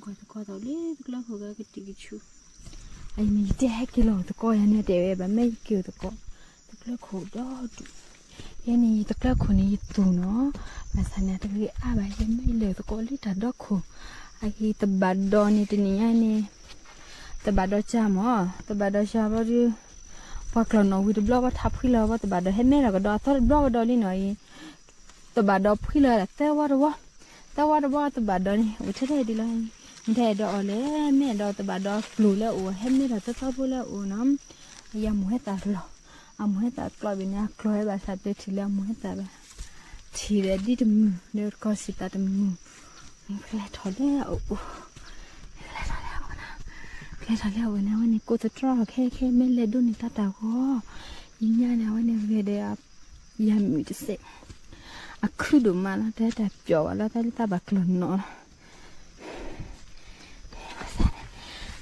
ကွၢ်သကိးသးလၢတကျၢၢ်ခိၣ်ကကတံာ်ကဆူၣ်, အံၤန့ၣ် ယတဲဟဲက့ၤလီၤသကိးယၤန့ၣ် တဲဝဲဘၣ် မ့ၢ်ယက့ၤသကိး တကျၢၢ်ခိၣ်ဒီဒူၣ်, ယဲန့ၣ် ယတကျၢၢ်ခိၣ်န့ၣ် ယသူၣ်နီၤ, ဘၣ်ဆၣ်န့ၣ် တဂ့ၤအါဘၣ် ယမ့ၢ်လဲၤသကိးလၢတၢ်ဒီခိၣ်, အဂ့ၤ တဘၣ်ဒီးန့ၣ် တနံၤညါန့ၣ် တဘၣ်ဒီးကၢ်မး, တဘၣ်ဒီးကၢ်ဘျီဒုး ပှၤကျီၢ်နီၣ်ဝံၤတဘျီ ပှၤထးဖှံလီၤ ပှၤတဘၣ်ဒီးဟဲမဲထီၣ်ကဒီးအသီတဘျီကဒီးလံနီၤအံၤ, တဘၣ်ဒီးဖှံလီၤသၢဝီတဝီ, သၢဝီတဝီတဘၣ်ဒီးန့ၣ် အိၣ်ထဲထဲဒ်လီၤ, မ့ၢ်ထဲဒီးအီၤလဲၣ် မ့ၢ်အဲၣ်ဒိးတဘၣ်ဒီးကျိၤလၢအအိၣ် ဟဲမဲထီၣ်သၢသီဖိလၢအအိၣ်နီၤ, အံၤအမိၢ်ဟဲသၣ်လီၤ, အမိၢ်ဟဲသၣ်ကျီဘၣ်န့ၣ် အကျီဟဲဘၣ်ဆၣ်တဲထံၣ်လၢအမိၢ်ဟဲသၣ်ဘၣ်, ထံၣ်ဒီးဒ်တမုာ် ဒီးတကီၢ်စံးသးတမုာ်, ကျဲထီၣ်လၢအအိၣ် ကျဲထီၣ်လၢအအိၣ်န့ၣ် ကျဲထီၣ်လၢအအိၣ်န့ၣ် အဝဲန့ၣ် ကိးသတြီၣ်ခဲခဲ မ့ၢ်လဲၤဒိးန့ၢ်တၢ်တၢ်ဂီၤ, ယညါန့ၣ် အဝဲန့ၣ်ဂဲၤဒီး ယၤမုာ်တစဲး, အခုၣ်ဒိၣ်မးလီၤ တၢ်တၢ်ပျီၣ်ဘၣ်လီၤ တၢ်လၢတၢ်ဘၣ်ကျီၢ်နီၣ်လီၤ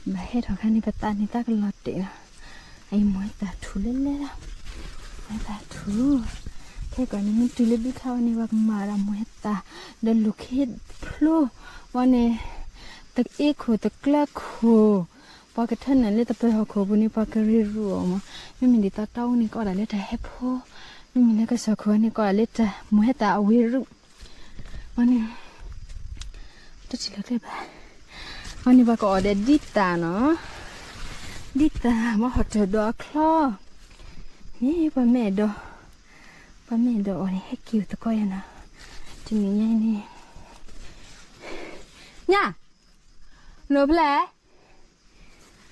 ဘၣ်ဟဲထီၣ်ခါန့ၣ် ပသးန့ၣ် တၢ်ကလီၤတဲာ်လီၤ, အံၤမိၢ်ဟဲသၣ်ထူၣ်လဲလဲလီၤ, မိၢ်ဟဲသၣ်ထူၣ်, ခဲကီးန့ၣ် မ့ၢ်တုၤလၢဘုခါဝဲန့ၣ် ပှၤကမၤဒီးမိၢ်ဟဲသၣ်, ဒီးလူၤခ့ဖျိ, ဝဲန့ၣ်, တအ့ခိၣ်တကျၢၢ်ခိၣ်, ပှၤကထၢနုာ်လၢတပၢၤဟီၣ်ခိၣ်ပူၤန့ၣ် ပှၤကရ့ရူၢ်အီၤမး, မ့မ့ၢ်ဒ်သိးတၢ်အိၣ်န့ၣ် ကီးဒၣ်လၢတၢ်ဟဲဖိ, မ့မ့ၢ်လၢကစၢၢ်ခိၣ်န့ၣ် ကီးဒၣ်လၢတၢ်မိၢ်ဟဲသၣ်အဝ့ရူၢ် ဝဲန့ၣ်, တထံၣ်လီၤကျဲဘၣ်, ဝဲန့ၣ်ပှၤကအီၣ်ဒီးဒ်သၣ်နီၤ, ဒ်သၣ် ဘၣ်ဟီၣ်တၢၢ်ဒီးအချီ, န့ၣ်ပှၤမ့ၢ်အဲၣ်ဒိး, ပှၤမ့ၢ်အဲၣ်ဒိးအီၤန့ၣ် ဟဲက့ၤသကိးယၤနီၤ, တနံၤညါအံၤန့ၣ်, ညၣ်, လိၣ်ဖဲလဲၣ်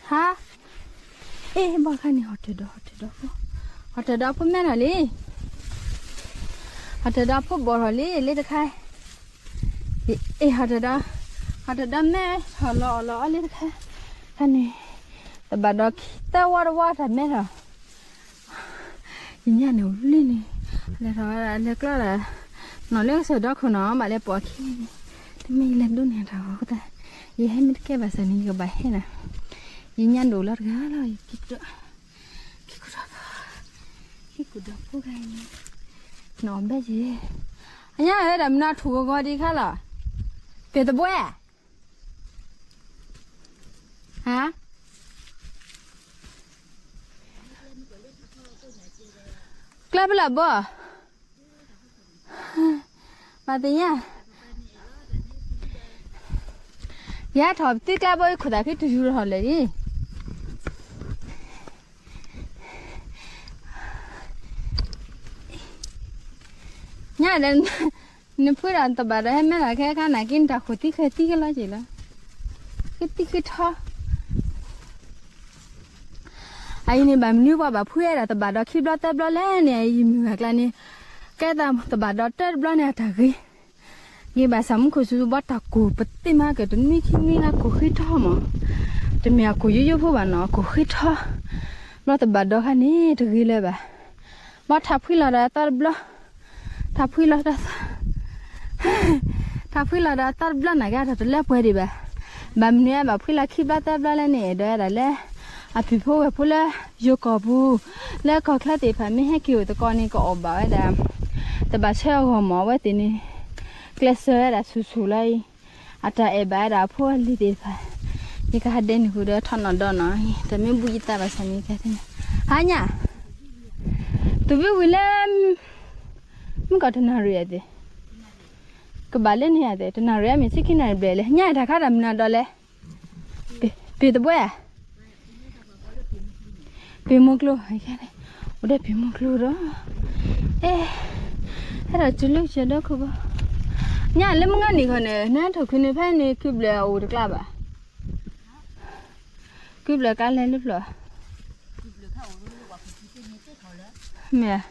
ဟါ, အ့ၣ် ဘၣ်ခါန့ၣ် ဟီၣ်တၢၢ်ဒီး ဟီၣ်တၢၢ်ဒီးဖိ, ဟီၣ်တၢၢ်ဒီးဖိမဲထီၣ်လံ, ဟီၣ်တၢၢ်ဒီးဖိဘီၣ်ထီၣ်လံ လၢတခါ, အ့ၣ် ဟီၣ်တၢၢ်ဒီး, ဟီၣ်တၢၢ်ဒီးမဲထီၣ်လီၤအီၣ်လီၤအီလၢတခါ, ခါန့ၣ်, တဘၣ်ဒီးခံသၢဝီတဝီတၢ်မဲထီၣ် ယညါန့ၣ်အိၣ်လံန့ၣ်, လဲၤထီၣ်လဲၤကျီဒီး, နီၢ်လၢကစၢၢ်ဒီခိၣ်နီၤ ဘၣ်လဲၤပိာ်အခံန့ၣ်, တမ့ၢ်ယလဲၤဒိးန့ၢ်တၢ်ဂီၤအဃိသတး, ယဟဲမ့ၢ်တကဲဘၣ်ဆၣ်န့ၣ် ယကဘၣ်ဟဲနၤ, ယညါဒိၣ်လီၤတဂၤလီၤ ယက့ၤကဒီး, က့ၤကဒီး, က့ၤကဒီးဖိဂၤအံၤ, နီၢ်ဘဲယဲ, အညါဝဲဒၣ်မနုၤထူၣ်ဂီၤဂီၤဒံးခါလီၤ, ပ့ၤသဘှဲ ဟါ, ကျဲဖဲလဲၣ်ဘီ, မၤသ့ၣ်ညါ, ယဟဲထီၣ်ပသံကျါဘီ ယခိၣ်သးခုတယူၤထီၣ်လဲၣ်ဒ် ညါဒီး, နဖုဒီးတဘၣ်ဒီးဟဲမဲထီၣ်ခဲခါ နက့နတၢ်ဃိၣ်သံခဲသံကလီၤက့ၤလီၤ, ဃ့သံဃ့ထီ, အအံၤန့ၣ် ဘၣ်မနုၤပှၤဘၣ်ဖုအဲၣ်ဒၣ်တဘၣ်ဒီးခံဘျီသၢဘျီလဲၣ်န့ၣ် အအံၤမုၢ်ဂၤကျါန့ၣ်, ကဲသးတဘၣ်ဒီးတၢတဘျီန့ၣ် အတၢ်ဂ့ၤ ဂ့ၤဘၣ်ဆၣ်မူခိၣ်စူၤစူၤ ဘီတၢ်ကိၢ်ပသ့ၣ်မၤက့ၤတနွံခံနွံလၢကိၢ်ဃ့ထီမး, တမ့ၢ်အကိၢ်ယိယိဖိဘၣ်နီၤ အကိၢ်ဃ့ထီ, ဘျီတဘၣ်ဒီးခါန့ၣ် တဂ့ၤလၢၤဘၣ်, ဘီထးဖှံလီၤဒီးအသီတဘျီ, ထးဖှံလီၤဒီး, ထးဖှံလီၤဒီးအသီတဘျီ နကဲထီၣ်တလၢပှဲၤဒံးဘၣ်, ဘၣ်မနုၤဘၣ်ဖှံလီၤခံဘျီသၢဘျီလဲၣ်န့ၣ် အဲၣ်ဒိးဝဲဒၣ်လၢ အပုၢ်ဖိဝဲၢ်ဖိလၢ ယိၤကီၢ်ပူၤ, လၢကီၢ်ချၢသ့ၣ်တဖၣ် မ့ၢ်ဟဲက့ၤအိၣ်သကိးန့ၣ် ကအီၣ်ဘၣ်ဝဲဒၣ်, တဘၣ်ဆၢအဂီၢ်မး အဝဲသ့ၣ်န့ၣ်, ကျဲးစၢးဝဲဒၣ်ဆူၣ်ဆူၣ်လီၤအံၤ, အတၢ်အဲၣ်ဘၣ်ဝဲဒၣ်အဖိအလံၤသ့ၣ်တဖၣ်, ယကဟးဒဲးနုာ်ဃုာ်ဒီးထီၣ်နီၢ်ဒီးနီၢ်, တမ့ၢ်ဘူၣ်ယသးဘၣ်ဆၣ်န့ၣ် ကဲသ့ၣ်န့ၣ်, ဟါညၣ်, တဘ့ၣ်ဝံၤလၢ မုၢ်ကီၢ်တနၣ်ရံၣ်အသ့ၣ်, ကဘၣ်လၢန့ၣ်အသ့ၣ် တနၣ်ရံၣ်အမ့ၢ်ဆံခံနၣ်ရံၣ်ဘျဲၣ်လဲၣ် ညါတၢ်ခါတၢ်မနုၤဒီးလဲၣ်, ပ့ၤသဘှဲဧါ, ပ့ၤမိၢ်ကျိ, အိၣ်ဒီးပ့ၤမိၢ်ကျိဒီး, အဲ, အဲၣ်ဒိးတုၤလၢကစၢၢ်ဒီခိၣ်ဘီ, ညါလၢမုၢ်ဂၤနံၤခီန့ၣ် နထီၣ်ခုန့ၣ်ဖဲန့ၣ် ကုဘျၢၣ်အအိၣ်တကျါဘၣ် ကုဘျၢၣ်ကါလဲၤလၢဖျၢၣ်, မ့ၢ်,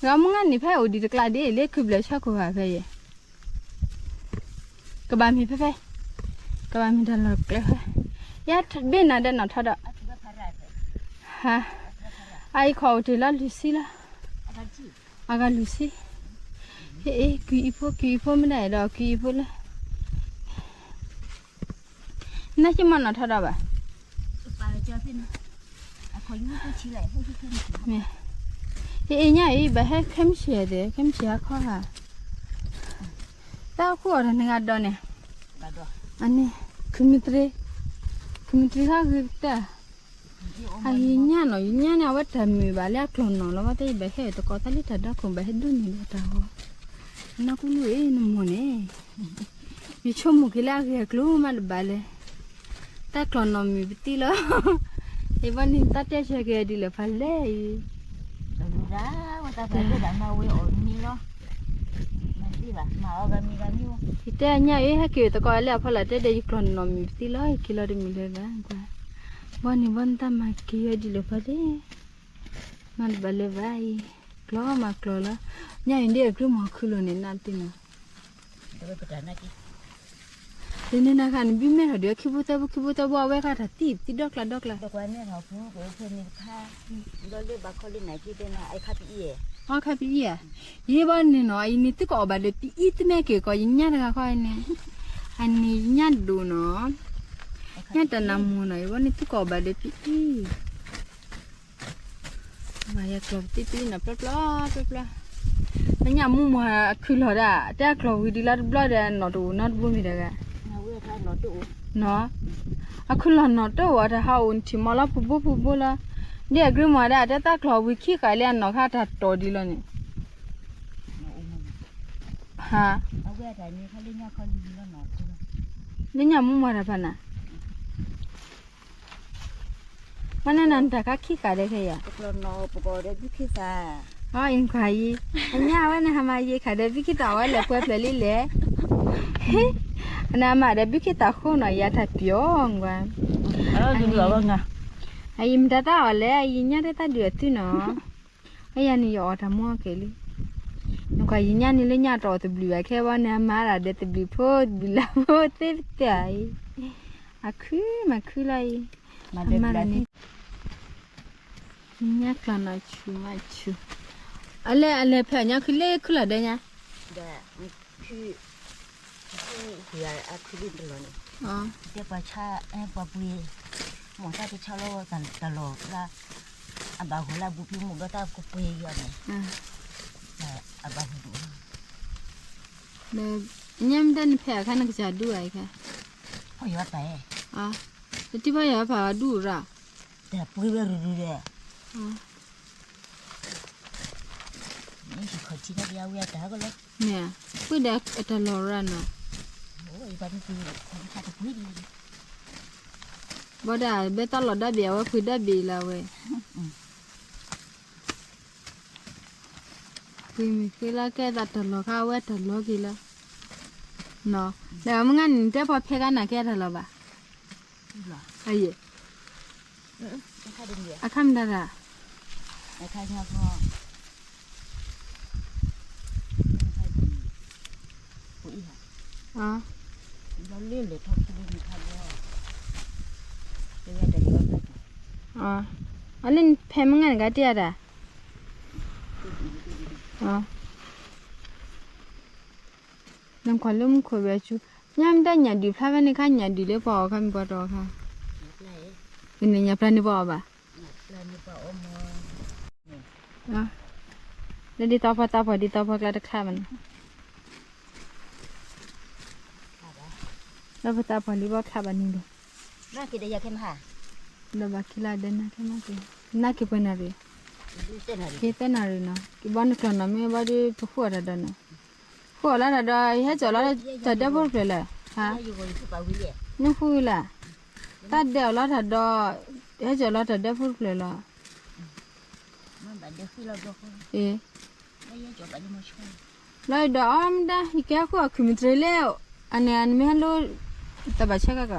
ဂီၤမုၢ်ဂၤနံၤဖဲအိၣ်ဒံးတကျါဒ်လၢကုဘျၢၣ်ဆၢခိၣ်ဂၤဖဲယဲၢ်, ကဘၣ်မ့ၢ်ဖဲဖဲ, ကဘၣ်မ့ၢ်တၢ်လီၢ်ကျဲဖဲ, ယဘ့ၣ်နၤဒီးနီၢ်ထီဒီး, ဟါ, အအံၤခီအိၣ်တ့ၢ်လီၤလွံၢ်ဆံလီၤ, အဂၤလွံၢ်ဆံ, ဟ့ၣ်အ့ၣ် ကွံအံၤဖိ ကွံအံၤဖိမ့ၢ်ဒၣ်အဲၣ်ဒိးကွံအံၤဖိလၢ နၢ်က့မနီၢ်ထီဒီးဘၣ်, အ့ၣ်အ့ၣ်ညါအံၤ ဘၣ်ဟဲခဲမုၢ်ဆ့ၣ်သ့ၣ် ခဲမုၢ်ဆ့ၣ်ဟါခီဧါ, တၢ်ဃိအီၤတနံၤဂၤဒီးန့ၣ်, အန့ၣ်, ခုမုၢ်တြံ, ခုမုၢ်တြံဟးဂ့ၤတၢ်, အယညၣ်နီၤ, ယညၣ်န့ၣ် အဝဲတၢ်မုာ်ဘၣ်လၢအကျီၢ်နီၤလီၤ, ဘၣ်တဲယဘၣ်ဟဲတကိးသးလၢတၢ်ဒီခိၣ် ဘၣ်ဟဲဒိၣ်န့ၢ်ဒီးတၢ်ဂီၤ, နၢ်ကူလူၣ်အ့ၣ် နမိၢ်န့ၣ်, ယဆိကမိၣ်က့ၤလၢအဂ့ၤအကျိၤမးတဘၣ်လဲၣ်, တၢ်ကျီၢ်နီၣ်မုာ်ပသံလီၤ, အံၤဘၣ်န့ၣ် တၢ်တဲဆၢက့ၤဒ်လဲၣ်ဖးလဲၣ်အံၤ တၢ်ဝဲဒၣ်မၤဝဲအီၤမံလီၤ, မၤသ့ဘၣ်မၤအီၤဂၤမံဂၤမံ, ယတဲအညၣ်အ့ၣ် ဟဲက့ၤတကိးလၢအဖီလာ်တဲဒီး ယကျီၢ်နီၣ်မုာ်ပသံလီၤ ယက့ၤလီၤတမုာ်လၢၤဘၣ်, ဘၣ်န့ၣ်ဘၣ်န့ၣ် တၢ်မၤက့ၤဝဲဒ်လဲၣ်ဖးလဲၣ်, မၤတဘၣ်လၢၤဘၣ်အံၤ, ကျီၢ်မၤကျီၢ်လီၤ, ညၣ်အံၤဒ်အကြ့မၤခုၣ်လီၤန့ၣ် နၢ်တ့ၢ်နီၤ တန့ၣ်နၤခါန့ၣ် ဘံၣ်မဲာ်ထီၣ်ဒုး ခံဖိသၢဖိ ခံဖိသၢဖိ အဝဲဃာ်တၢ်သံ ပသံဒီကျါဒီကျါ, အီခါပအံၤဧါ, ယဘၣ်န့ၣ်နီၤ ယန့ၣ်သုကအီၣ်ဘၣ်ဒီးပအံၤ တမ့ၢ်က့ၤကီး ယန့ၣ်သုကအီၣ်ဘၣ်ဒီးပအံၤန့ၣ်, အန့ၣ်ညၣ်ဒိၣ်နီၤ, ညၣ်တနၢ်မူနီၤ ယဘၣ်န့ၣ်သုကအီၣ်ဘၣ်ဒီးပအံၤ မၤယကျီၢ်ပသံပအံၤနီၤ ပျီပျီပျီပျီ, လၢညၣ်မူမၤအခုၣ်လီၤဒၣ် တဲအကျီၢ်ဝံၤဒ်လၢတဘျီဒီး နီၣ်တအိၣ်နီတဘိမ့ၢ်တဂၤ, နီၤ, အခုၣ်လီၤနီၣ်တအိၣ် တၢ်ဟးအိၣ်ထံၣ်မီၤလီၤ ပူၤဘိပူၤဘိလီၤ, ဒ်အကြ့မၤဒၣ် တဲတၢ်ကျီၢ်ဝံၤခံဃာ်လၢအနီၣ်ခါတၢ်တီၢ်ဒ်လီၤန့ၣ်, ဟါ, လၢညၣ်မူမၤတၢ်ဖးနၤ မ့ၢ်န့ၣ်နတၢ်ခါခံဃာ်ဒီးခဲအံၤ, အံၤခွါအံၤ, အညၣ်ဝဲန့ၣ် ဟးမၤယံာ်ခါဒီး ဘုခ့သၣ်ဝဲလဲၤပှဲၤဖျၢၣ်လံလဲၣ်, အနမၤဒီးဘုခ့သၣ်ဃိနီၤ ယၤတၢ်ပျီကွၢ်, အံၤမတၤတၢ်အီၣ်လဲၣ် အံၤညၣ်တဲတၢ်ဒုးအသုနီၤ, အယၤန့ၣ်ယအီၣ်တၢ်မီၢ်က့ၤလံ, နကွၢ်ယညၣ်န့ၣ်လၢညၣ်တအီၣ်တဘျုးဘၣ် ခဲဘၣ်န့ၣ် အမၤဒၣ်ဒီးတဘျုးဖိတဘျုးလၢ်ဖိသ့ပတဲအံၤ, အခုမၤခုလီၤအံၤ, မၤဒၣ်န့ၣ် ညၣ်ကျီၢ်နီၣ်ဆူၣ်မးဆူၣ်, အလဲၤ အလဲၤဖဲအညါခုလ့ခုလီၤဒီးညါ, ခု, ခု, ခုအခုလ့တလီၤန့ၣ်, တဲပှၤဆါ, ပှၤပှ့ၤ, မိၢ်တၢ်တဆါလီၤတလီၤလၢ, အဘၣ်ဟူးလၢဘူးဖံးမိၢ်ဘျီတၢ်ကပှ့ၤယီၤန့ၣ်, အဘၣ်ဟူးဒိၣ်, ညၣ်မ့ၢ်တၢ်နဖဲအခါနကစၢ်ဒူဧါခါ, ဖီၣ်ယီၤပာ်, တထံၣ်ဖီၣ်ယီၤပာ်အဒူၣ်ရၣ်, တပှ့ၤဝဲရူၤရူၤဒီး မ့ၢ်, ပှ့ၤဒီးအတၢ်လီၤရၣ်နီၤ, ဘၣ်ဒၣ်ဘဲတၢ်လီၤဒါဘ့ၣ် အဝဲပှ့ၤဒါဘ့ၣ်လီၤဝဲ, ပှ့ၤမ့ၢ်ဃ့လၢကဲသးတၢ်လီၤခါ အဝဲတၢ်လီၤက့ၤလီၤ, ဒီးမုၢ်ဂၤန့ၣ် နတဲပှၤဖဲကါနၤကဲတၢ်လီၤဘၣ်, အခါမတၤတၢ်, အန့ၣ်ဖဲမုၢ်ဂၤန့ၣ်ကတၢၢ်တၢ်, နကွၢ်လၢမူခိၣ်ဝဲဆူ, ညၣ်မ့ၢ်တၢ်ညၣ်ဒုးဖျါဖဲန့ၣ်ခါ ညၣ်ဒုးလၢပှၤအီၣ်ခါမ့ၢ်ပှၤတအီၣ်ခါ, ညၣ်ဖျါန့ၢ်ပှၤအီၣ်ဘၣ်, လၢဒ်သးပှၢ်သးပှၢ်ဒ်သးပှၢ်ကျါတချါဘၣ်န့ၣ်, လၢပသးပှၢ်လံဘၣ်ချါဘၣ်န့ၣ်ဒီး, ဒီးဘၣ်ခံလၢဒဲနၤကဲမးက့ၤ, နၤက့ၤပှဲၤနၣ်ရံၣ်, က့ၤသၢနၣ်ရံၣ်နီၤ, က့ၤဘၣ်နကျီၢ်နီၣ်မ့ၢ်ဘၣ်ဒီး ပဃုအီၣ်တၢ်ဒီးနီၤ, ဃုအီၣ်လၢတၢ်ဒီး ယဟဲကၠီၣ်လီၤတၢ်ဒဲဖိတဖျၢၣ်လၢ, နဃုလၢ, တၢ်ဒဲအီၣ်လီၤတၢ်ဒီး, ဟဲကၠီၣ်လီၤတၢ်ဒဲဖိတဖျၢၣ်လီၤ, လီၤဒီးအီၣ်မတၤ ယကဲဃုအီၣ်ခုၣ်မုၢ်တြံၤလၢ, အန့ၣ် အနမ့ၢ်ဟဲလိ, တဘၣ်ဆၢကက,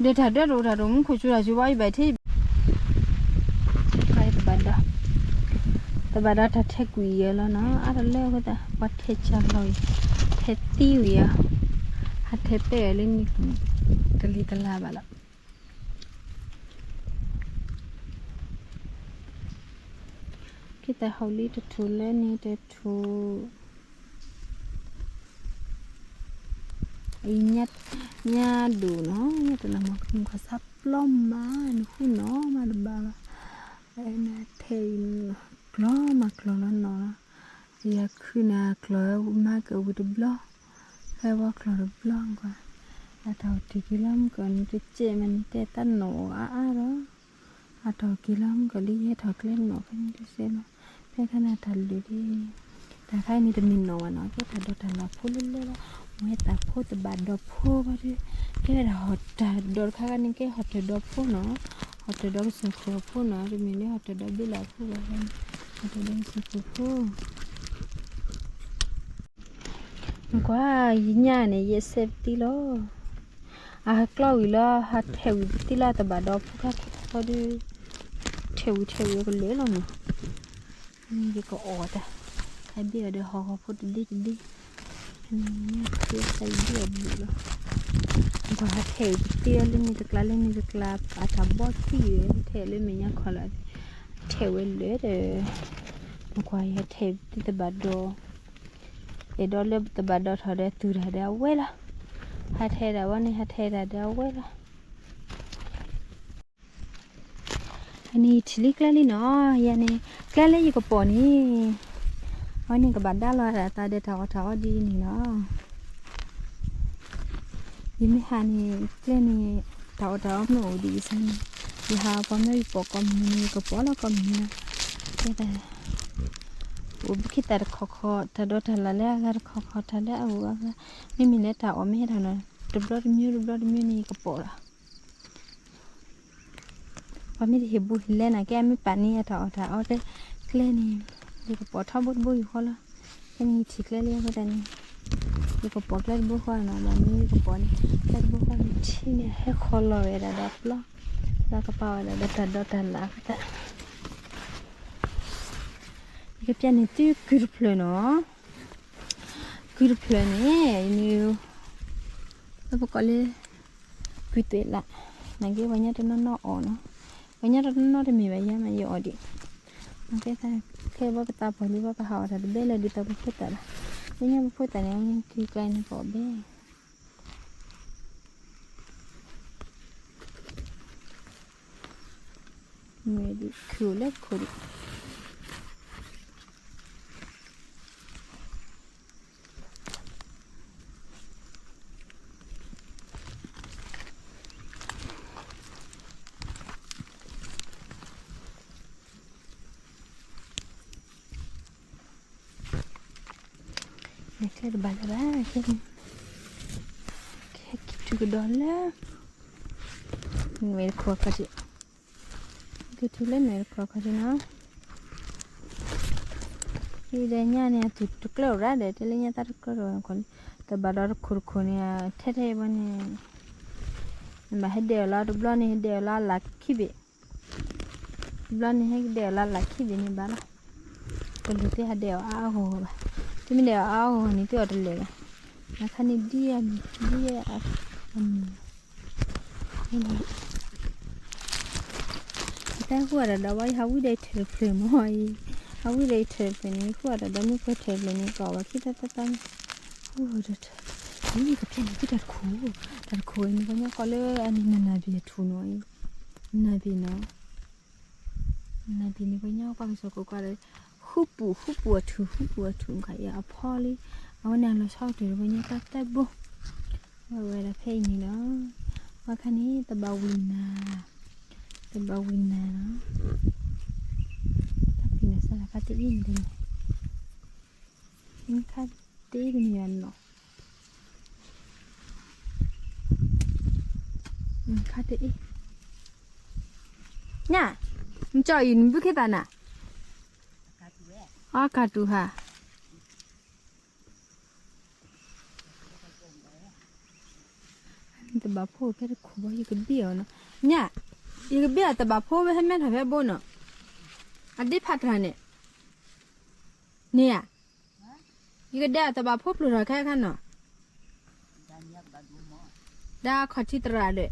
ဒီးတၢ်ဒၢတအိၣ်တၢ်တအိၣ် မူခိၣ်စူၤတၢ်စူၤဘၣ် ယဘၣ်ထဲ, တဘၣ်ဒီး, တဘၣ်ဒီးတၢ်ထဲကွံာ်ယဲလီၤနီၤ အါတလၢအဃိသတး ပှၤထဲဆါလီၤအံၤ, ထဲသံဝံၤဧါ, ဟးထဲပဲၢ်အီၤလၢနံၤ, တလံၤတလါဘၣ်လီၤ. ကသးဟီၣ်လံတထူၣ်လၢန့ၣ်တထူၣ်, ညၣ်ဒိၣ်နီၤ ညၣ်တနၢ်မၤ မုၢ်ခီၣ်ဆါပျီမး နဃုနီၤမးတဘၣ်ဘၣ်, ထဲအံၤ, ကျီမးကျီလီၤနီၤလီၤ, ယၤခုၣ်န့ၣ် အကျိၤမၤကဝံၤတဘျီ, ဖဲဝဲကျိၤတဘျီကွၢ်, အတၢ်အိၣ်တုၤက့ၤလီၤမုၢ်ကီၢ်န့ၣ် တစဲးမးန့ၣ် တဲတၢ်နီၣ်အီၤအါအါဒီး, အတၢ်အိၣ်က့ၤလီၤမုၢ်ကီၢ်လံ ယဟဲထီၣ်ကျဲနီၣ်ဖဲန့ၣ်တစဲးလီၤ, ဖဲခါန့ၣ်တၢ်လုၢ်ဒံး, တၢ်ခါအံၤန့ၣ်တမ့ၢ်နီၣ်ဘၣ်နီၣ် ကဲတၢ်ဒိးတၢ်လၢ်ဖိလၢလၢလီၤ, မ့ၢ်တၢ်ဖိတဘၣ်ဒီးဖိဘၣ်ဒီး, ကဲဝဲဒၣ်ဟီၣ်တၢ်ဒိးတခါခါန့ၣ် ကဲဟီၣ်တၢ်ဒိးဖိနီၣ်, ဟီၣ်တၢ်ဒိးကစၢၢ်ခိၣ်ဖိနီၣ် တမ့ၢ်လၢဟီၣ်တၢ်ဒိးဘ့လီၤဖိဘၣ်, ဟီၣ်တၢ်ဒိးကစၢၢ်ခိၣ်ဖိ ကွၢ် ယညၣ်န့ၣ် ယဲစဲပတံၢ်လီၤ, အဟဲကျီဝံၤလီၤ ဟးထဲးဝံၤပတံၢ်လီၤ တဘၣ်ဒီးဖိခါခဲခဲဒီး, ထဲးဝံၤထဲးဝံၤကလဲၤလီၤနီၤ, ယကအီၣ်တၢ်, ဟဲဘ့ၣ်အီၤဒီးဟီၣ်ခီဖိတဒ့တဒ့, နကွၢ်ဟးထဲးဝံၤပတံၢ်လီၤလၢန့ၣ်တကျါလၢန့ၣ်တကျါ အတၢ်ဘီသံၣ်ဝဲ ထဲးလၢမဲာ်ညါခီလီၤ, ထဲးဝဲလၢဒီး, နကွၢ်ယဟဲထဲးဝံၤပတံၢ်တဘၣ်ဒီး အဲၣ်ဒိးလၢတဘၣ်ဒီးထီၣ်ဒီးသူၣ်တၢ်ဒီးအဝဲလီၤ, ဟးထဲးတၢ်ဝဲန့ၣ် ဟးထဲးတၢ်ဒီးအဝဲလီၤ, အန့ၣ်ထံၣ်လံကျဲလံနီၤ, ယၤန့ၣ် ကျဲလၢယကပီၤန့ၣ်, အဝဲန့ၣ်ကဘၣ်ဒါလီၤအသးဒီးတၢ်အီၣ်တၢ်အီဒ်အံၤန့ၣ်လီၤ. ယမ့ၢ်ဟးန့ၣ် ကျဲန့ၣ် တၢ်အီၣ်တၢ်အီမ့ၢ်အိၣ်ဒ်အံၤစ့ၢ်န့ၣ်, ယဟးပှၤမၢယပီၤကိးမုၢ်နံၤန့ၣ် ယကပီၤလီၤကိးမုၢ်နံၤလီၤ, ကဲဒၣ် အိၣ်ဘုခ့သၣ်တခီခီ တၢ်ဒိးတၢ်လၢ်လၢအဂၤတခီခီ တၢ်လၢအအိၣ်အဂၤ, မ့မ့ၢ်လၢတၢ်အီၣ်မ့ၢ်ဟဲထီၣ်နီၤ တဘျီတမံၤတဘျီတမံၤန့ၣ် ယကပီၤလီၤ. ပှၤမ့ၢ်တဟ့ၣ်ဘူးဟ့ၣ်လဲနၤ ကဲအမ့ၢ်ပာ်န့ၢ်အတၢ်အီၣ်တၢ်အီတဲကျဲန့ၣ်, ယကပီၤထီဘိတဘိယူၢ်ဃီလီၤ. ဖဲန့ၣ်ယထံၣ်ကျဲလံအဃိသတးန့ၣ်, ယကပီၤကျဲတဘိဃီနီၤ, ဘၣ်မ့ၢ်ယကပီၤန့ၣ် ကျဲတဘိဃီန့ၣ် ထံန့ၣ်ဟဲခီလီၤဝဲဒၣ်ဒီးပျီ, ဒီးကပာ်ဝဲဒၣ်ဒီးတၢ်ဒိးတၢ်လၢ်အဃိသတး ယကပျဲန့ၣ်သုကုၢ်တဖျၢၣ်နီၤ, ကုၢ်တဖျၢၣ်န့ၣ် န လၢပကိးလၢ ကုၢ်သွဲးလး, နာ်က့ပှၤကညီတနီၤနီၤအီၣ်နီၤ, ပှၤကညီတနီၤနီၤတမ့ၢ်ဘၣ်ယၤမး ယအီၣ်ဒံး, နာ်က့ ခဲအံၤဘၣ်ပသးပှၢ်လံ ဘၣ်ပဟးအီၣ်တၢ်တဘဲလၢဒ်သိးပဖိသၣ်လီၤ, လၢညါပဖိသၣ်န့ၣ် အဝဲက့ၤကျါန့ၣ်ပအီၣ်ဘဲ မ့ၢ်ဒ်ခုၣ်လၢခိၣ်ဒံး လဲၤကျဲတဘၣ်လၢၤဘၣ်, ကဲက့ၤတုၤကဒီးလၢ နွဲၣ်တခီခီဒံး, က့ၤတုၤလၢနွဲၣ်တခီခီဒံးနီၤ, ဒ်ဒီးညါန့ၣ် အသူၣ်တကျၢၢ်ရၣ်ဒီး တဲလၢညါသးတကျၢၢ်ဒီး တဘၣ်ဒီးတခိၣ်တခိၣ်န့ၣ် ထဲထဲဘၣ်န့ၣ် နဘၣ်ဟဲဒဲးအီၤလီၤ တဘျီန့ၣ် ဟဲဒဲးအီၤလီၤလၢခံဘ့ၣ် တဘျီန့ၣ် ဟဲကဒဲးအီၤလၢလၢခံဘ့ၣ်န့ၣ်ဘၣ်လီၤ, တလိၣ်သ့ဟးဒဲးအီၤအါအါဂီၢ်ဂီၢ်ဘၣ်, သုမ့ၢ်ဒဲးအီၤအါအါဂီၢ်ဂီၢ်န့ၣ် သုအီၤတလၢာ်ဘၣ်, အခါန့ၣ်ဒ်အမံၤ ဒ်အမံၤ တၢ်ဟူးအတၢ်ဒီးဝဲ ယဟးဝံၣ်ဒီးယထၢၣ်တဖျၢၣ်မ့ၢ်အံၤ, ဟးဝံၣ်ဒီးယထၢၣ်တဖျၢၣ်န့ၣ် ယဟူးအတၢ်ဒီးမ့ၢ်ပှဲၤထၢၣ်တဖျၢၣ်န့ၣ် ကအီၣ်ဘၣ်ခံသၣ်သၣ်သၣ်န့ၣ်, ဟူးဒီးထၢၣ်, အံၤကဖျဲၣ်န့ၣ် ကတၢ်တခိၣ်, တၢ်တခိၣ်အံၤန့ၣ် ပှၤညီကိးလၢအန့ၣ် နနၢ်ဘ့ၣ်အထူၣ်နီၤအံၤ, နနၢ်ဘ့ၣ်နီၤ, နနၢ်ဘ့ၣ်န့ၣ် ပှၤညီပှၤကစီၣ်ကိးကွၢ်ဒီး ဃုပူၤ ဃုပူၤအထူၣ် ဃုပူၤအထူၣ် မခါအံၤအဖီလံ, အဝဲန့ၣ်အလီၤဆီအိၣ်တ့ၢ်ဒီးပှၤညီတၢ်သၢဘိ, ဝဲဝဲဒၣ်ဖဲအံၤန့ၣ်လီၤ, ဝဲခါန့ၣ် တဘၣ်ဝံၤနၤ, တဘၣ်ဝံၤနၤလီၤ, တၢ်ဖံးနၤစၢ်လၢခါတအံၤန့ၣ်, ခါတအံၤတမံၤဘၣ်နီၤ, ခါတအံၤ, ညၣ်, နကၠီအံၤ နဘုခ့သးနၤ, အကတူၢ်ဟါ တဘၣ်ဖိဖဲတခိၣ်ဘၣ် ယကဘ့ၣ်အီၤနီၤ, ညၣ်, ယကဘ့ၣ်အီၤတဘၣ်ဖိဝဲဟဲမဲထီၣ်ဖဲဘိနီၤ, အဒ့ဖးတြၢ်န့ၣ်, န့ၣ်ဧါ, ယကဒဲအီၤတဘၣ်ဖိပျိာ်ထီၣ်ခဲခါနီၤ, ဒၣ်ခီၣ်ထံးသရၣ်ဒီး,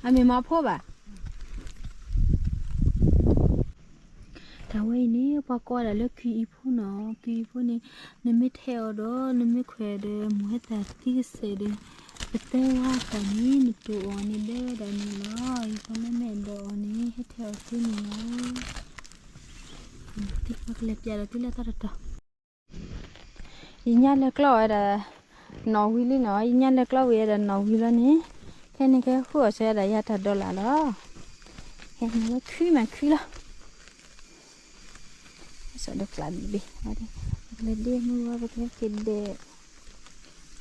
အမ့ၢ်မၤဖိဘၣ် တၢ်ဝဲအံၤန့ၣ် ပှၤကိးဝဲဒၣ်လၢကုၢ်အံၤဖိနီၤ, ကုၢ်အံၤဖိန့ၣ် နမ့ၢ်ထဲးအီၤဒီး နမ့ၢ်ခွဲးဒီး မိၢ်ဟဲသၣ်သံကစဲးဒီး ပတဲဝါအသးန့ၣ် နတိာ်အီၤန့ၣ် ဘဲဝဲဒၣ်န့ၣ်လီၤ. ယသးမ့ၢ်မဲာ်ဒီးအီၤန့ၣ် ဟဲထဲးအီၤသ့န့ၣ်လီၤ. ပကလဲၤပျးဒီးသုလၢတၢ်တတီၤ, ယညၣ်လၢကျီၢ်ဝဲဒၣ် နီၣ်ဝံၤလံနီၤ, ယညၣ်လၢကျီၢ်ဝံၤဝဲဒၣ်နီၣ်ဝံၤလီၤန့ၣ်, ခဲန့ၣ်ကဟဲဃုအီၤဆၢဒၣ်ယၤတၢ်ဒီလၣ်လီၤ, ခဲန့ၣ်ဝဲခုမးခုလီၤ, စီၤဒိးကျးဘ့ၣ်, ပကလဲၤဒ့မုၢ်ဝဲ ပကဟဲက့ၤဒဲး,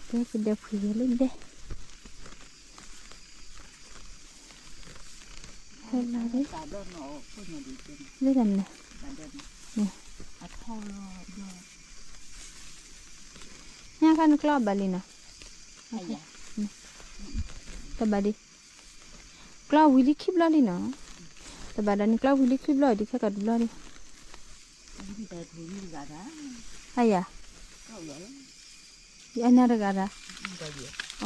ပကဟဲက့ၤဒဲးဖှံဂ့ၤလၢဒဲး ဟဲလီၤ, လၢတၢ်န့ၣ်, ညၣ်ခါနကျီၢ်ဘၣ်လံနီၤ, တဘၣ်ဒံး, ကျီၢ်ဝံၤလံခံဘျီလံနီၤ, တဘၣ်ဒီးန့ၣ်ကျီၢ်ဝံၤလံခံဘျီဒံး ခဲကီးတဘျီလံ, အယၤ, ယအနၢ်တဂၤဒၣ်, အ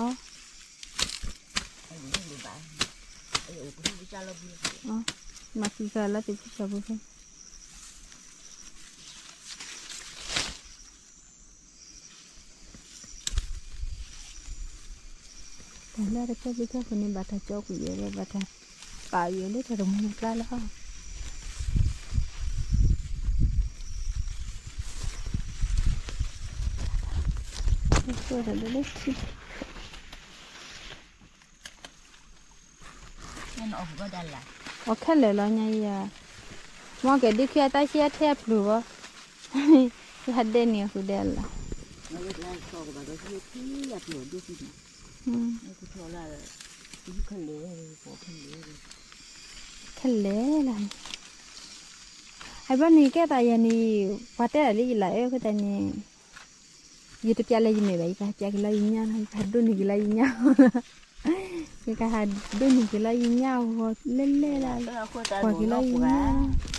မၤသံသးလၢသ့ၣ်ဖံဆၢပူၤဖဲ တၢ်လၢတကဲဘျုးကဲဖှိၣ်န့ၣ် ဘၣ်တၢ်ကၠီကွံာ်ယဲလၢ ဘၣ်တၢ်ပာ်ယဲလၢတၢ်တမူတကျါလီၤ, တၢ်ဒိလၢထံ အီၣ်ခဲလၢာ်လီၤညါအံၤ, မ်ကဒုးခံအတၢ်ဆံအထဲအပျိၢ်ဘၣ်, ယဟးဒဲးန့ၣ်အဃုာ်ဒဲးလီၤ, ခဲလၢာ်လီၤ, အဘျီန့ၣ်ကဲသးယၤန့ၣ်, ပှၤတဲဒၣ်လၢယလၤအဲၣ်အဃိသတးန့ၣ် ယတပျးလၢယမဲာ်ဘၣ်, ယကဟးပျးက့ၤလီၤယညၣ်လီၤ, ယကဟးဒိးန့ၢ်က့ၤလီၤယညၣ်, ယကဟးဒိးန့ၢ်က့ၤလီၤယညၣ်အဂီၢ်လဲၣ်လဲၣ်လီၤ, ပှၤက့ၤလီၤယညၣ်,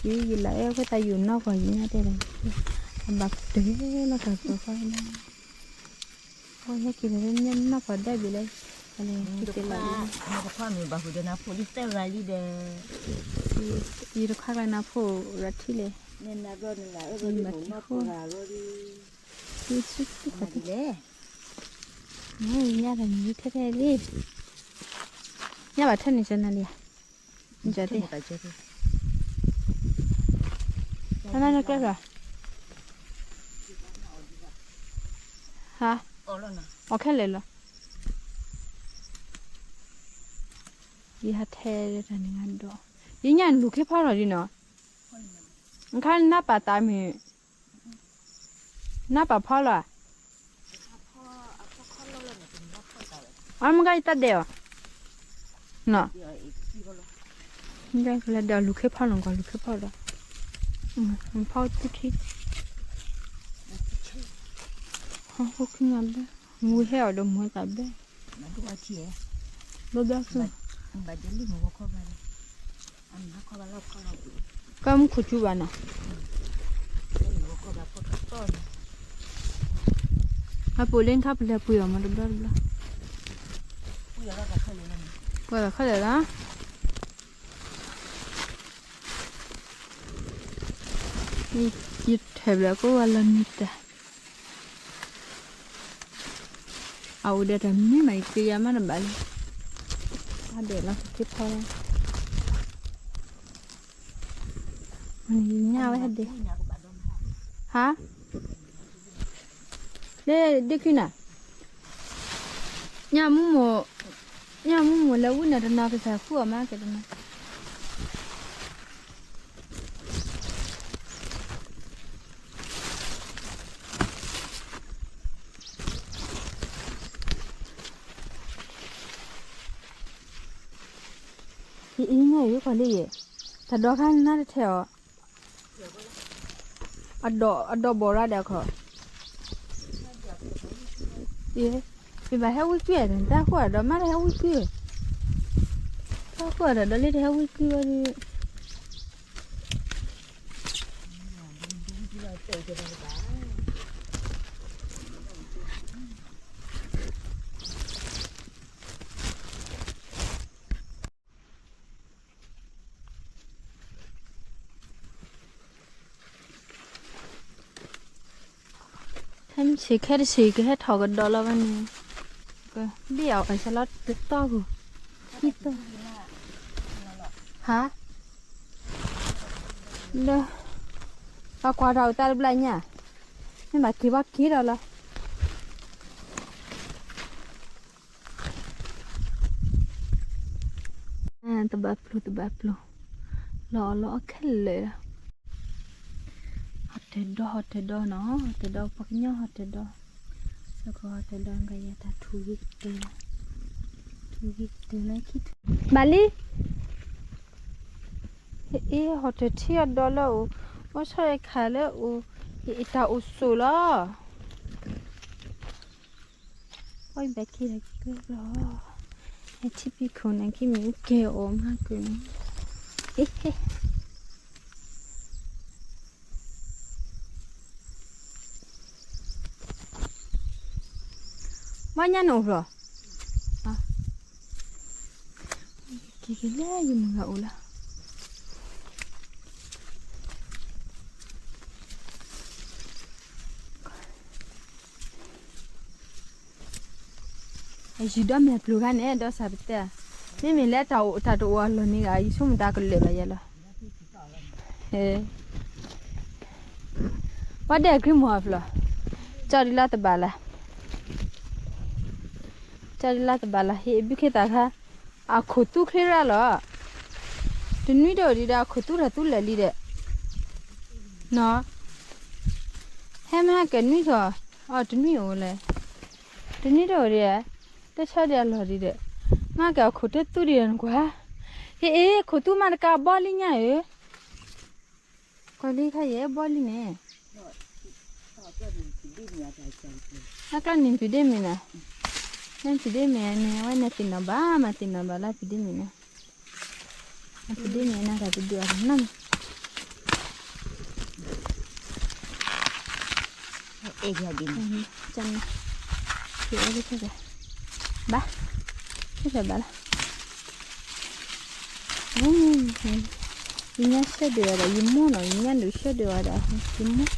ယယလၤအဲၣ်အဃိသတးယိာ်နီၢ်ပှၤယညၣ်တဲဒၣ်, အဘၣ်ကတၢၢ်လီၤတၢ်ကီဃီလီၤ, အဝဲဟဲက့ၤလီၤလၢညၣ်နီၢ်ပှၤဒၣ်ဘ့ၣ်လၢ, ယတခွါမ့ၢ်ဘၣ်ဃုာ်ဒီးနၤဖိလံသၢဂၤလံဒီး, ယတခွါကျါနၤဖိရၤထံလဲၣ်, မၤထံဃိ, ညၣ်တၢ်မံၤထဲထဲလံ, ညၣ်ဘၣ်ထဲန့ၣ်ကနၤလံဧါ, နကျဲၢ်, ဟါ, အီၣ်ခဲလၢာ်လီၤ, ယဟးထဲတၢ်န့ၣ်ဒီး, ယညၣ်လူၤခ့ဖီထီၣ်ဒ်နီၤ, နခါနၢ်ပာ်သးမုၢ်, နၢ်ပာ်ဖီလီၤ, အမ့ၢ်ကယတၢ်ဒဲးအီၤ, နီၤ, ကလဲၤဒီးလူၤခ့ဖီလီၤကီး လူၤခ့ဖီဒီး, ဖီတထံ, ဟိခံနၤဘဲ, မူဟဲအီၤဒီးမူသးဘဲ, ဘဲဘဲ, ကမူခိၣ်ကူဘၣ်နီၤ, အပိာ်လၢနခါပလဲၤပှ့ၤအီၤမးတဘျီတဘျီ, ပှ့ၤခဲလၢာ်လီၤ, ယထဲးဘျဲၣ်ကိးဝဲလီၤနံၤတၢ် အအိၣ်ဒီးတၢ်မနုၤမး ယက့ၤယၤမးတဘၣ်လံ, အဒဲးလီၤက့ၤဖီလီၤ, ညၣ်ဝဲဒဲး, ဟါ, လၢဒုးခုနၤ, ညၣ်မူမိၢ်, ညၣ်မူမိၢ်လၢဝံနၤတနီၤ ကစၢ်ဃုအီၤမးက့ၤတနီၤ ယအံၤညါယကီၢ်လံယဲ, တၢ်ဒိးခါနါတထဲအီၤ, အဒိးဘီၣ်ရၣ်ဒီးခီ, ယဘၣ်ဟဲဝံကွံာ်, တၢ်ဃိၣ်ဒီးမးတဟဲဝံကွံာ်, တၢ်ဃိၣ်ဒီးဒီးလၢတဟဲဝံကွံာ်ဝဲဒီး ဟဲမုၢ်ဆ့ၣ်ခဲတဆ့ၣ် ကဟဲထီၣ်ကဒီးလီၤဝဲန့ၣ်, ဘ့ၣ်အီၤအဆၢလီၤတသီၣ်ဂီၢ်, ခံသီၣ်, ဟါ, လၢ ပှၤကွၢ်တၢ်အိၣ်သးတဘျီညါ, မ့ၢ်ဘၣ်က့ၤဘၣ်က့ၤဒီးလီၤ. တဘၣ်ပျိၤတဘၣ်ပျိၤ, လီၤအီၣ်လီၤအီခဲလၢာ်လီၤ. ဟီၣ်တၢၢ်ဒီ ဟီၣ်တၢၢ်ဒီနီၤ, ဟီၣ်တၢၢ်ဒီ ပှၤကညီဟီၣ်တၢၢ်ဒီ, စၢကီးဟီၣ်တၢၢ်ဒီ ကယဲၢ်တၢ်ထူၣ်ဂ့ၤကတၢၢ်လီၤ, ထူၣ်ဂ့ၤကတၢၢ်လၢခံထူၣ်, ဘၣ်လံ. အ့ ဟီၣ်တၢၢ်ထံအီၤဒီလၢအိၣ်, အိၣ်ဆီၣ်အ့ခးလၢအိၣ်, အ့ တၢ်အိၣ်ဆိးလီၤ. အီၣ်ဘၣ်က့ၤလီၤက့ၤလီၤ, အထံပံၤခိၣ်န့ၣ်က့ၤမ့ၢ်ကဲအီၤမးက့ၤန့ၣ်, ဟ့ၣ်ဟ့ၣ် ဘၣ်ညါန့ၣ်အိၣ်ဖျီၣ်, က့ၤက့ၤလၢယမုၢ်ဂၤအိၣ်လၢ ယံၤဒီးမဲာ်ပျိၤခါန့ၣ် ဒီးစၢ်ပတဲ, မ့မ့ၢ်လၢတၢ်အိၣ်တၢ်တအိၣ်အလီၢ်န့ၣ်ဂ့ၤ ယဆိကမိၣ်တၢ်ကလၢာ်ဘၣ်ယဲလီၤ. ပှၤဒဲးအကြံမီၤအဖျီၣ်, ကၠီဒ်လၢတဘၣ်လၢ်, ကၠီဒ်လၢတဘၣ်လၢ် ဟ့ၣ်ဘုခ့သၣ်ခါ, အခိၣ်သူချ့ရၣ်လီၤ, တနွံတအိၣ်ဒံးဒီး အခိၣ်သူတၢ်သူလၢာ်လံဒီး, နီၤ, ဟဲမဟါကနွံထီၣ်, အတနွံအိၣ်လဲၣ်, တနွံတအိၣ်ဒံး, တဆၢဒံးအလီၢ်ဒံးဒီး, မဟါက့ၤအခိၣ်တသူဒံးဒီးနကွၢ်, ဟ့ၣ်အ့ၣ် ခိၣ်သူမၤတကးဘီလံညါဧၢ, ကွၢ်လံခါယဲၢ်ဘီလံန့ၣ် အကျီၢ်န့ၣ်ဖံးဒ့မ့ၢ်အတၢ်စၢ်တက့ၢ်, နဖံးဒ့မ့ၢ်န့ၣ် အဝဲန့ၣ်သ့ၣ်နီၣ်ဘၣ် မၤသ့ၣ်နီၣ်ဘၣ်လၢဖံးဒ့မ့ၢ်န့ၣ်, အဖံးဒ့မ့ၢ်န့ၣ် တၢ်တဒုးအီၤနီၢ်နီၢ်, အဲၣ်ဒံး, ကဲန့ၣ်, ကဲ, ဘၣ်, ကဲဘၣ်လီၤ. ယညါဆၢဒိၣ်ဝဲဒၣ် ယမိၢ်နီၤ, ယညါဒိၣ်ဆၢဒိၣ်ဝဲဒၣ် ယမိၢ်,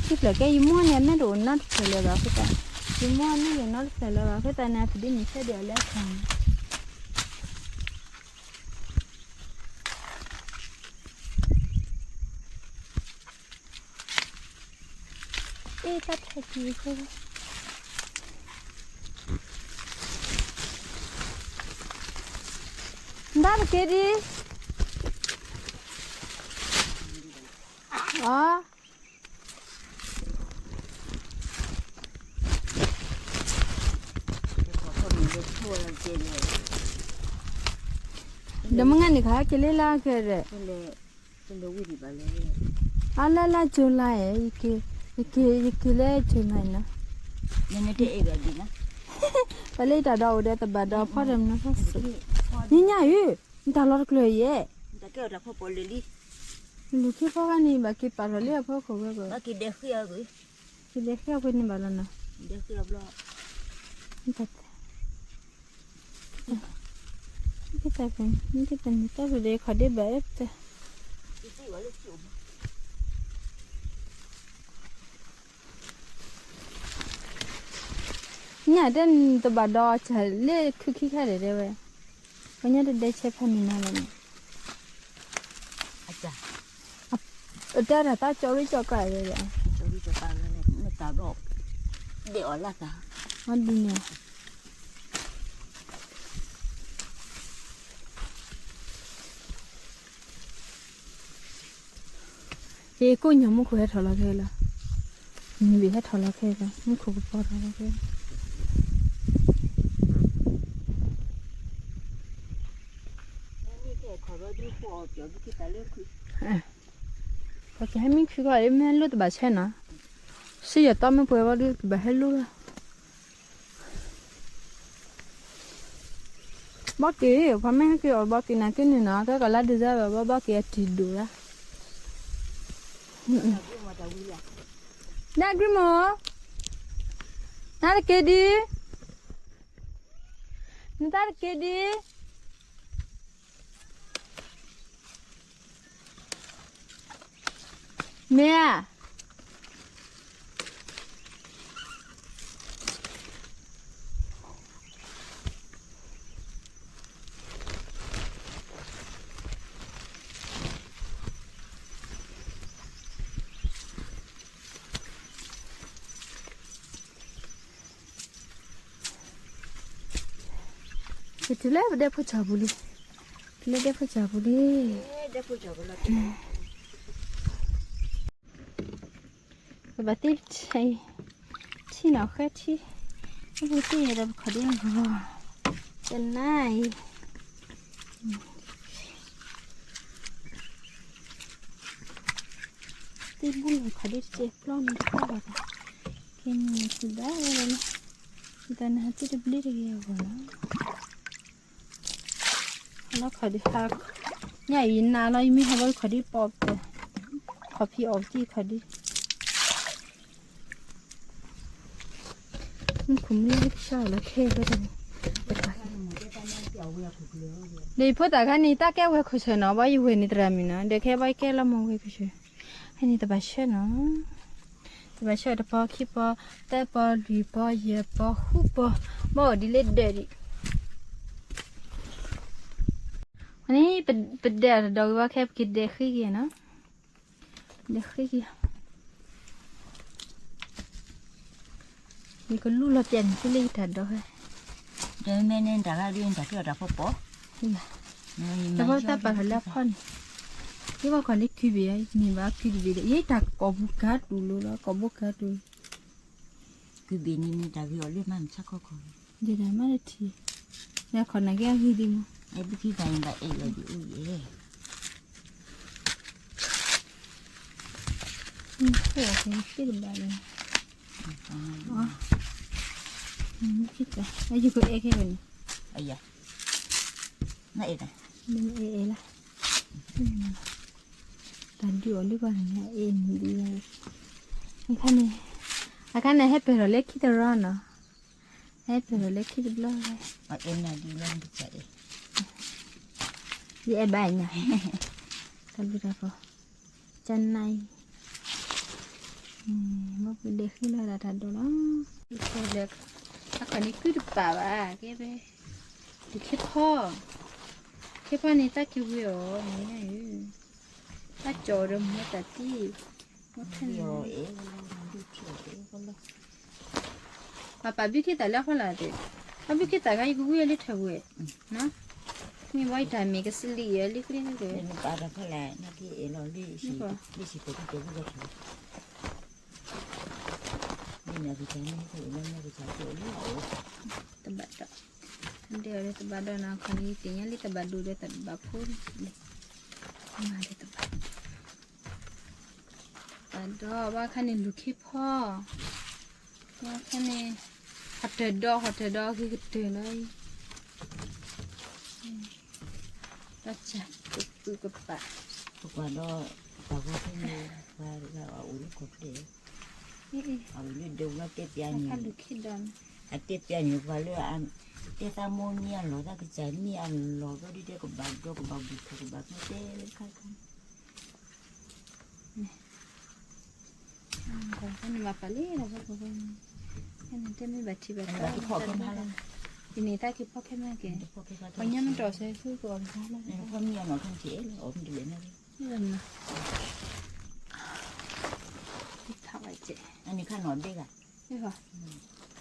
ထံဖျၢၣ်ကဲယမိၢ်န့ၣ် အမ့ၢ်တအိၣ်နီတဖျၢၣ်လၢၤဘၣ်အဃိသတး, ယမိၢ်အမ့ၢ်တအိၣ်နီတဖျၢၣ်လၢၤဘၣ်အဃိသတးန့ၣ် အဖံးဒ့မ့ၢ်ဆၢဒိၣ်အီၤလၢအခါန့ၣ် အ့ တၢ်ထဲးကံၤဖိ, နတၢ်တက့ၢ်ဒံး, အီ, ဒီးမုၢ်ဂၤန့ၣ် ခါက့ၤလၢလၢကဲဒီး အလၢလၢကၠိလါ, ယက့ၤလၢကၠိလါနီၤ, ပှၤလၢတၢ်ဒီးအိၣ်ဒီးသဘၣ်ဒီးဖီတၢ်မနုၤဖီစ့ၢ်, ညါအံၤ, နတၢ်လီၤတကျၢၤယဲၢ်, လူၤခ့ဖီခါန့ၣ် ဘၣ်က့ၤပာ်ထီၣ်လၢအဖီခိၣ်ဝဲ, က့ၤဒဲးဃ့အီၤဖဲန့ၣ်ဘၣ်လီၤနီၤ, တၢ် တၢ်ဖဲန့ၣ် တၢ်ဖဲန့ၣ် တၢ်ဖဲန့ၣ် ခီၣ်ဒ့ဘၣ်အဲၣ်ပတၢ် ညၣ်တဲနတဘၣ်ဒီးစၢ်လၢခုခံခါဒီးတဲဝဲ, ပှၤညါတဒဲးဆဲးဖးန့ၣ်မးလီၤန့ၣ်, တဲတၢ်သးကၠီရံၣ်ကၠီကၢ်ဝဲ, အဒ်န့ၣ် ယကိၣ်ညၢ်မူခိၣ်ဟဲထီၣ်လီၤခဲလၢာ်, မ့ၢ်ဘ့ၣ်ဟဲထီၣ်လီၤခဲလၢာ် မူခိၣ်ကပီၤထီၣ်လီၤခဲလၢာ်, ပှၤကဟဲမံခုကီၢ်လၢမ့ၢ်ဟဲလိၣ်တဘၣ်ဆဲနီၤ, စံၣ်ယီၤတီမ့ၢ်ပှဲၤဝဲဒုးကဘၣ်ဟဲလိၣ်လီၤ. ဘီက့ၤ, ပှၤမ့ၢ်ဟဲက့ၤအီၣ်ဘီက့ၤနာ်က့န့ၣ်နီၤ, ကဲကီးလါ December ဘီ ဘီက့ၤအတံၢ်ဒိၣ်လီၤ. နၢ်က့မ့ၢ်, နတၢ်တက့ၤဒံး, နတၢ်တက့ၤဒံး, မ့ၢ်ဧါ. ပတုၤလၢပဒဲဖိစီၤပူၤလံ, တုၤလၢဒဲဖိစီၤပူၤလံ, ပဘၣ်သ့ၣ်ထံ, ထံနီၤဃဲထံ, ပသ့ၣ်ညါဒီးပခီၣ်ဒ့အဂီၢ်, တနၤအံၤ သ့ၣ်ဘူၣ်လီၤခီၣ်ဒ့တကဲပျီန့ၣ်တဘၣ်ဘၣ်, ကဲန့ၣ်စံးဘၣ်ဝဲလီၤ, တၢ်နဟးသ့ၣ်တဘျ့တဂ့ၤအဂီၢ်လီၤ, ဟးလီၤခီၣ်ဒ့, ညၣ်အံၤနးလီၤ ယမ့ၢ်ဟးဘၣ်ခီၣ်ဒ့ပီၣ်ပီၣ်, ခီၣ်ဖံးအီၣ်ပသံၣ်ခီၣ်ဒ့ မုၢ်ခိၣ်မုၢ်လၢ်ကဆှီလီၤခဲဖဲတၢ်န့ၣ်, ဒီးယဖိသၣ်ခါန့ၣ် တၢ်ကဲဝဲခိၣ်ဆၢနီၤ ဘၣ်ယဝဲၢ်န့ၣ်သရၣ်မုၣ်နီၤ ဒီးခဲဘၣ်ကဲလီၤမ့ၢ်ဝဲခိၣ်ဆၢ, ဟဲန့ၣ်တဘၣ်ဆှၢနီၤ, တဘၣ်ဆှၢတပီခံပီ, သၢပီလွံၢ်ပီယဲၢ်ပီဃုပီ, ဘၣ်အီၣ်ဒ်လဲၣ်ဒၢးဒံး န့ၣ်, ပဒဲးတဒီးဂ့ၤဘၣ်ခဲ ပကဒဲးဃံက့ၤနီၤ, ဒဲးဃံက့ၤ, ယကလူလီၤပျဲန့ၣ် သုလၢယတၢ်ဒီးဖဲ, ဒီးမ့ၢ်န့ၣ်တၢ်ဂၤဒ်န့ၣ် တၢ်ကဲအီၤတၢ်ဖီပီၢ်, တၢ်ဖီတၢ်ပာ်လီၤလၢအဖီန့ၣ်, ယဘၣ်ခီၣ်လၢကုဘ့ၣ်, န့ၢ်ဘၣ်ကုတဘ့ၣ်ဒီး ယတၢ်ကိာ်ပူၤကၤတူာ်လိၤလီၤ ကိာ်ဘိကၤတူာ် ကုဘ့ၣ်န့ၣ်န့ၣ် တၢ်ဂ့ၤအီၤလၢမၤမုၢ်ဆါခီခီ, ဒ်တၢ်မၤတထံၣ်, ယခီၣ်နၢ်က့အဂ့ၢ်ဒ်မး, အဲဘုခံတၢ်အံၤဘၣ်အဲၣ်လီၤဒ်အိၣ်ယဲ, သ့ၣ်တဘၣ်လီၤ, ဘုခံတၢ်, ယကအဲၣ်ခဲဘၣ်န့ၣ်, နအဲၣ်တၢ်, နအဲၣ်အဲၣ်လၢ တၢ်ဒုးအီၤလၢပှၤတဂၤအံၤန့ၣ်ဒ်, အခါန့ၣ်, အခါန့ၣ် ဟဲပၢၢ်ထီၣ်လၢခံတရီနီၤ, ဟဲပၢၢ်ထီၣ်လၢခံတဘျီ, ယအဲၣ်ဘၣ်ညါ, တၢ်ဘျုးတၢ်ဖှိၣ်, ကနၣ်အံၤ, မ့ၢ်ပဒဲးဃံလီၤဒၣ်တၢ်ဒိးလီၤ, အခီၣ်န့ၣ်ကုတပာ်ဘၣ်, ကဲဖဲ, ဒုးခ့ဖီ, ခ့ဖီန့ၣ်တၢ်က့ၤဝံၤအီၤန့ၣ်, တၢ်ကၠီၤဒီးမ့ၢ်တၢ်တံၢ်, မ့ၢ်ထဲန့ၣ်, ပှၤပာ်ဘုခ့သၣ်လၢအဖီလာ်သ့ၣ်, ပာ်ဘုခ့သၣ်ခါယကဝံၤအီၤလၢထၢၣ်ဝဲ, မ့ၢ်ဝဲယတၢ်မ့ၢ်ကစလံၣ်အီၤလၢကျဲန့ၣ်, ပာ်တၢ်ဖီလာ်နက့အဲၣ်လီၤလၢ, လၢစံၣ်ပတံၢ်တဲဘုလီၤထၢၣ်, မ့ၢ်နကစၢ်န့ၣ် ကစၢ်ကအိၣ်လၢအအိၣ်, တဘၣ်ဒီး, ဒဲးအီၤလၢတဘၣ်ဒီးနီၤ ခီန့ၣ် ယသ့ၣ်ညါလၢတဘၣ်ဒိဒီးတဘၣ်ဖိန့ၣ်, မၤဒီးတဘၣ်, တဘၣ်ဒီး ဘၣ်ခါန့ၣ်လူၤခ့ဖီ, ဘၣ်ခါန့ၣ်, ဟီၣ်တၢၢ်ဒီး ဟီၣ်တၢၢ်ဒီးဂ့ၤကတၢၢ်လီၤအံၤ, တၢ်စၢ်ကပုာ်ကပာ်, ပကွၢ်ဒီး, တၢ်ဂီၤဖဲန့ၣ်, ပှၤတဂၤအအိၣ်လၢကီၢ်ချၢ, အအိၣ်လၢဒိးဝဲတဲပျးန့ၣ်, အတဲပျးန့ၣ်ပှၤလၢ, တဲသးမိၢ်မ့ၢ်အလီၢ် သးကစၢ်မ့ၢ်အလီၢ် ဘျီဒ်တဲကဘၣ်ဒီးကဘၣ်ဘူၣ်ထီၣ်ကဘၣ်ဖဲတဲလၢခါခါ န့ၣ်မၤပာ်လံ, တမ့ၢ်ဘၣ်ထံၣ်ဘၣ်သး, ယန့ၣ်တၢ်က့ၤဖီၣ်ခဲမးက့ၤ, ပှၤညါမ့ၢ်တအီၣ်စဲးဆူကအီၣ်တဂၤလီၤ, ဖီၣ်မ့ၢ်အနီၢ်ခါန့ၣ်, အီၣ်မ့ၢ်တလဲၣ်န့ၣ်, အန့ၣ်ခါနီၢ်ဘဲဂၤ,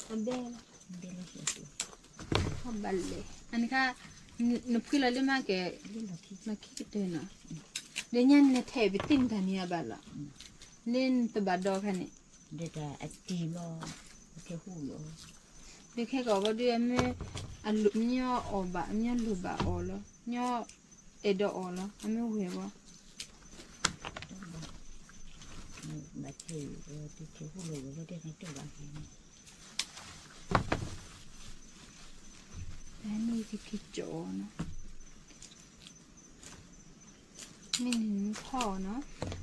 ဘဲလီၤ, ဘဲလီၤ, ဘၣ်လဲၣ်, အန့ၣ်ခါ, နဖှံလီၤလၢမးက့ၤ, လီၢ်ခံကတၢၢ်နီၤ, လၢညါနထဲပသ့ၣ်နတၢ်န့ၣ်အဘၣ်လီၤ, လၢနတဘၣ်ဒီးခါန့ၣ်, ဒ်တၢ်အတံၢ်လီၤ, ခဲဟူလီၤ, ဒ်ခဲကအီၣ်ဘၣ်ဒုးအမ့ၢ်, အမ့ၢ်အီၣ်ဘၣ် အမ့ၢ်အလိၣ်ဘၣ်အီၣ်လီၤ, မ့ၢ်အဲၣ်ဒိးအီၣ်လီၤ အမ့ၢ်ဝဲဘၣ် ဘၣ်ထဲ, တၢ်န့ၣ်ကက့ၤကၠီနီၤ, မ့ၢ်န့ၣ်နဖီၣ်အီၤနီၤ,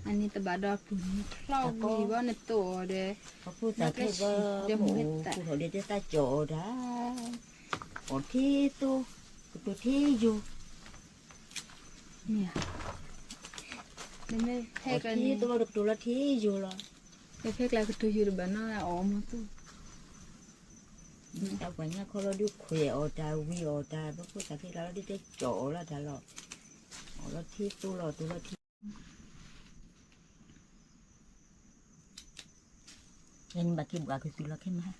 အန့ၣ်တဘၣ်ဒီးပူၤန့ၣ်ဖျီဝံၤဘၣ်နသိးအီၤဒီး, ပှၤဖိသၣ်ခဲဘၣ်, ဒီးမူတၢ်, ဒီးတၢ်ကၠီအီၤဒၣ်, အီၣ်ထံသိ, ကတိၤထံယိာ် မ့ၢ်ဧါ, ဒီးမ့ၢ်ဖဲကျါန့ၣ်, အီၣ်ထံသိလီၤ တကတိၤလီၤထံယိာ်လီၤ, ဒီးဖဲကျါကတိၤယိာ်တဘၣ်နီၤအီၣ်မူသူ, တၢ်ပှၤညါခီလီၤဒုးခွဲးအီၣ်တၢ်ဝံၤအီၣ်တၢ် ပှၤဖိသၣ်ခဲကျါလီၤဒုးတဲကၠီအီၤလီၤတၢ်လီၤ, အီၣ်လီၤထံသိလီၤ တိၤလီၤထံ ယန့ၣ်ဘၣ်က့ၤဘှါကသုးလီၤခဲမး,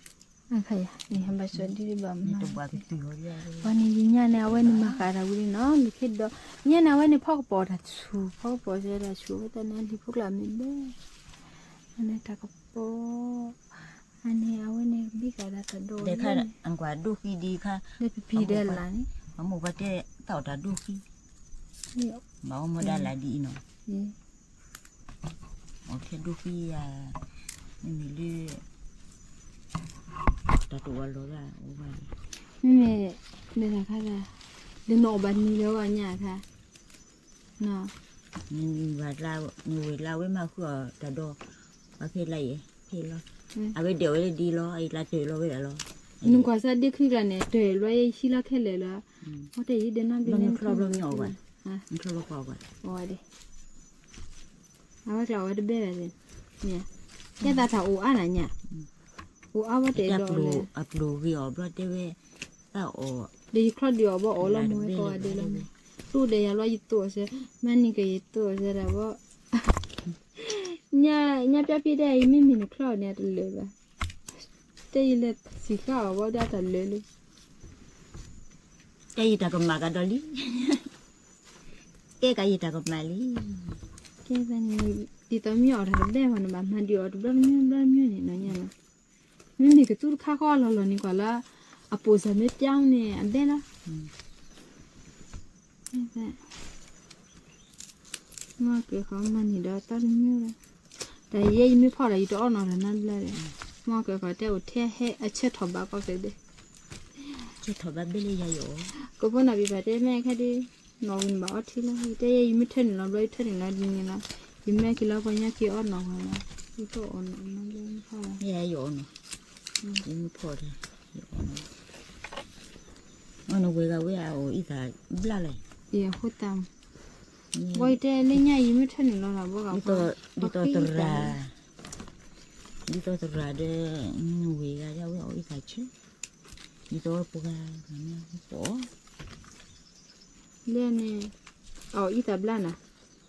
အခါယၤန့ၣ် ဟဲဘၣ်စီၤဒ်ဘၣ်မၤ, ပှၤန့ၣ်ယညၣ်န့ၣ် အဝဲန့ၣ်မၤဃာ်တၢ်ဝံၤလံနီၤ လၢခံဒီး, ညၣ်န့ၣ် အဝဲန့ၣ်ဖီကပီၤတၢ်ဆူၣ် ဖီကပီၤစဲတၢ်ဆူၣ် အဝဲတၢ်န့ၣ်လံၤဖိကျါမ့ၢ်ဘဲ, အန့ၣ်တၢ်ကပီၤ, အန့ၣ် အဝဲန့ၣ်ဘံၣ်ဃာ်ဒၣ်တၢ်ဒိၣ်လၢန့ၣ်, ဒိၣ်ဃံဒံးခါ, လၢပပံၤဒဲးလၢ်န့ၣ်, ပမိၢ်ပှၢ်တဲသးအိၣ်တၢ်ဒိၣ်ဃံ, မၤအီၣ်မ့ၢ်ဒၣ်လၢဒ်အံၤနီၤ အီၣ်ထဲဒိၣ်ဃံယၤ, မ့မ့ၢ်လၢ တၢ်တအိၣ်အလီၢ်ဘၣ်အိၣ်ဘၣ်, မ့မ့ၢ်, မ့ၢ်တၢ်ခါ, လၢနအီၣ်ဘၣ်နံၤလၢအဂီၢ်ညါအခါ, နဝဲၤလၢဝဲမၤဃုအီၣ်တၢ်ဒီး, ပှၤဖဲလၢယဲ, ဖဲလီၤ, အဝဲဒၢးဝဲလၢဒ်လီၤ အယကျါတၢၢ်လီၤဝဲဒၣ်လီၤ, နကွၢ်စၢ်ဒ့ခုကျါန့ၣ် တၢၢ်လွဲယဟံးလီၤခဲလၢာ်လီၤ, အဝဲတၢၢ်ယံၤဒၢးနဘျီန့ၣ် နချီဘျီမ့ၢ်အီၣ်ဘၣ်, နချီဘျီကွၢ်အီၣ်ဘၣ်, အဝဲဒၣ် အဝဲကျါအဝဲတဘဲဘၣ်န့ၣ်, ကဲသးတၢ်အိၣ်အါနၤညါ, အိၣ်အါဝဲတအဲၣ်ဒိးလၢ, အပျိၣ်ဂ့ၤအီၤဘျီတဲဝဲ, သးအီၣ်, ဒီးယချီဒံးအီၤဘၣ်အီၣ်လီၤမ့ၢ်ဝဲကိးဂၤဒဲးလီၤ, သူၣ်ဒဲးယၤလီၤယသိၣ်အီၤစဲ, မၤန့ၢ်က့ၤယသိၣ်အီၤစဲဒၣ်ဘၣ်, ညါပျီဖံတဲ ယမ့မ့ၢ်နချီအီၤန့ၣ် အတလၢာ်ဘၣ်, တဲယလဲၤစံးဃာ်အီၤဘၣ်ဒၣ်တၢ်လၢာ်လၢ ကဲယတၢ်ကမၣ်ကဒီးလံ, ကဲကယတၢ်ကမၣ်လံ, ကဲသးန့ၣ်, ဒ်သိးမ့ၢ်အီၣ်တၢ်တဘဲဘၣ်န့ၣ်ဘၣ် မၤဒံးအီၤတဘျီတမံၤဘျီတမံၤန့ၣ်နီၤညါနီၤ, မ့မ့ၢ်ကသူတခါဃီအလီၢ်လီၢ်န့ၣ်ကွၢ်လၢ, အပိာ်စၢ်မ့ၢ်ပျီန့ၣ် အဘဲလီၤ မ့ၢ်ကဲခီမၤန့ၢ်ဒီးတၢ်တမံၤလီၤ, တၢ်ယဲယမ့ၢ်ဖီၣ်ဒီး ယတအီၣ်နီၤတၢ်နါဘျါဒီး, မ့ၢ်ကဲခီတဲအိၣ်ထဲဟဲအဆၢထီၣ်ဘးကီၢ်ကဲဒဲး, ဆၢထီၣ်ဘးဘဲလၢယၤယအိၣ်, ကဖိနၢ်ဘံၣ်ဖးတဲမ့ၢ်ခဲဒ်, နီၣ်ဝံၤနဘၣ်အီထံလီၤ ယတဲယဲယမ့ၢ်ထၢနုာ်လီၤဘျီ ယထၢနုာ်လီၤဒ်န့ၣ်လီၤ, ယမ့ၢ်က့ၤလီၤပှၤညါက့ၤအီၣ်နီၣ်ဝဲလီၤ, ယတအီၣ်နီၣ်နါဘျါဖီၣ်လီၤ, ယအိၣ်နီၤ, ယမ့ၢ်ဖီၣ်ဒီး, ယအိၣ်နီၤ အနဝဲဂၤဝဲအအိၣ်အံသၣ်ဘျါလီၤ, ယဃိသး, ဘီယတဲလၢညါယမ့ၢ်ထၢနုာ်လီၤလီၤဘီဂၤ, ဒ်သိးသရၣ်, ဒ်သိးသရၣ်ဒီး, နဝဲဂၤဒ်ဝဲအအိၣ်အံသၣ်ဆၢ, ဒ်သိးဝဲပှၤဂၤ, ပီၣ်, လၢန့ၣ်, အအိၣ်အံသၣ်ဘျါနၤ,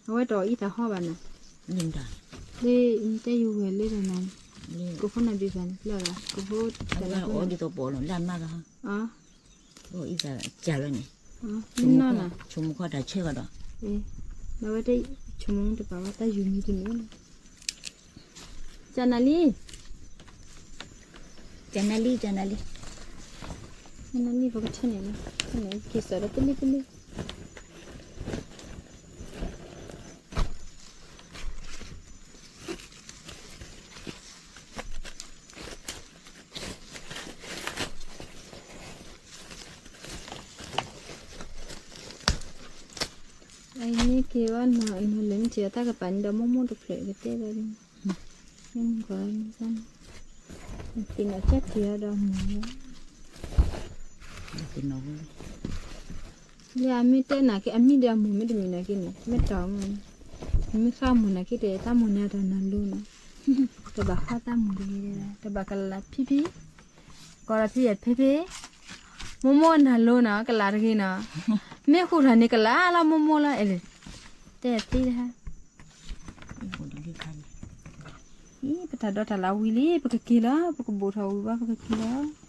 အဝဲတအီၣ်အံသၣ်ဟီဘၣ်နၤ, လၢ, တဲယဝဲၢ်လၢဒီးနၤ, ကဖိနၢ်ဘံၣ်ဖးန့ၣ်လီၤ, ကဖိတၢ်လၢအီၣ်ဒ်သိးပီၣ်လီၤ လၢအမါဂၤဟီ အံသၣ်ကၢ်လီၤန့ၣ်, ဆိကမိၣ်ခီတၢ်ဆၢကဒီး, နဝဲတဆိကမိၣ်တပာ်ဝဲတၢ်ယုၢ်မံၤတန့ၣ်, ကနၤလံ, ကနၤလံ, ကနၤလံ, နလံပကထၢန့ၣ်, က့ၤစးဒီးပလံၤပလံၤ အမ့ၢ်က့ၤဝဲနီၢ်နီၢ်လၢမ့ၢ်ထံၣ်အတၢ်ကပၤန့ၣ်ဒီး မိၢ်မိၢ်တဖျၢၣ်ကတဲဘၣ်န့ၣ်, မ့ၢ်ကွၢ်, သ့ၣ်နီၣ်ကၠီတ့ၢ်အီၤဒီးမုၢ်, လၢအမ့ၢ်တဲနၤက့ အမံၤဒီးအမုၢ်မ့ၢ်တမံၤနၤက့န့ၣ် မ့ၢ်တီၢ်မုၢ်, မ့ၢ်ဃါမုၢ်နၤက့တဲ တၢ်မုၢ်န့ၣ်တၢ်နၤလိၤနီၤ, တဘၣ်ဃါတၢ်မုၢ်တဂ့ၤ, တဘၣ်ကလၤဖံဖံ ကီးဒီးဖံဖံ, မိၢ်မိၢ်နၤလိၤနီၤ ကလၤတဂ့ၤနီၤ, မ့ၢ်ဃူထီၣ်န့ၣ်ကလၤလီၤမိၢ်မိၢ်လီၤအဲၣ်, တဲသ့တဟါ, အံၤ ပတၢ်ဒီးတၢ်လၢဝံၤလံ ပကက့ၤလီၤ ပကဘိၣ်ထီၣ်ဝံၤဘၣ် ပကက့ၤလီၤ